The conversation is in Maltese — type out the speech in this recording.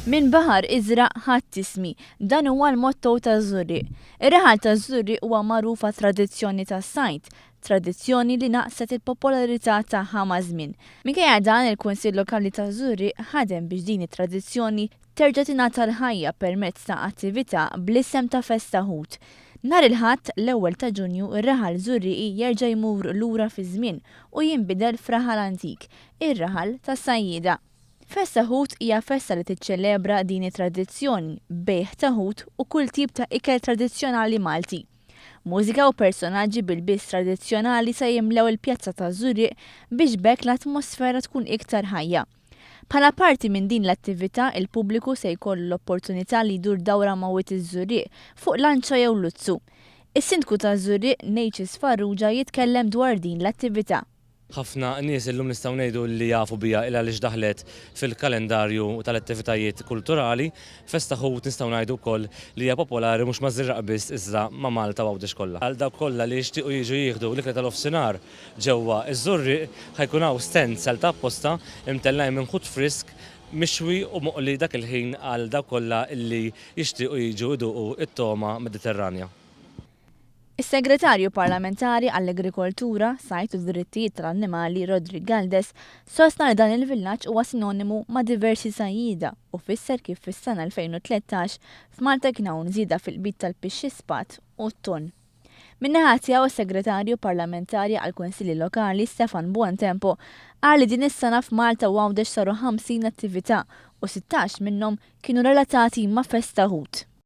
Minn baħar iżraq ħadd tismi, dan huwa l-motto taż-Żurrieq. Ir-raħal taż-Żurrieq huwa magħruf għat-tradizzjoni tas-sajd, tradizzjoni li naqset il-popolarità tagħha maż-żmien. Minkejja dan, il-Kunsill Lokali taż-Żurrieq ħadem biex din it-tradizzjoni terġa' tingħata l-ħajja permezz ta' attività bl-isem ta' Festa Ħut. Nhar il-Ħadd, l-ewwel ta' Ġunju, ir-raħal Żurrieqi jerġa' jmur lura fiż-żmien u jinbidel f'raħal antik, ir-raħal tas-sajjieda. Festa Ħut hija festa li tiċċelebra din it-tradizzjoni b'bejgħ ta' ħut u kull tip ta' ikel tradizzjonali Malti. Mużika u personaġġi b'ilbies tradizzjonali se jimlew il-pjazza taż-Żurrieq biex b'hekk l-atmosfera tkun iktar ħajja. Bħala parti minn din l-attività, il-pubbliku se jkollu l-opportunità li jdur dawra ma' Wied iż-Żurrieq fuq lanċa jew luzzu. Is-Sindku taż-Żurrieq, Necis Farrugia jitkellem dwar din l-attività. Ħafna nies illum nistgħu ngħidu li jafu biha il għaliex daħlet fil-kalendarju tal-attivitajiet kulturali. Festa Ħut nistgħu ngħidu wkoll li hija popolari mhux maż-Żrieraq biss iżda ma' Malta u Għawdex kollha. Għal dawk kollha li jixtiequ jiġu jieħdu l-ikla tal-ofsinhar ġewwa ż-Żurrieq ħa jkun hawn stands għal ta' apposta imtellgħin minn ħut frisk mixwi u moqli dak il-ħin għal dawk kollha li jixtiequ jiġu jduqu t-togħma Mediterranja. Is-Segretarju Parlamentari għall-Agrikoltura, Sajd u Drittijiet tal-Annimali Roderick Galdes sostna li dan il-villaġġ huwa sinonimu ma' diversi sajjieda u fisser kif fis-sena 2013 f'Malta kien hawn żieda fil-qbid tal-pixxispad u t-tonn. Min-naħa tiegħu s-Segretarju Parlamentari għall-Kunsilli Lokali Stefan Buontempo qal li din is-sena f'Malta u Għawdex saru 50 attività u 16 minnhom kienu relatati ma' festa ħut.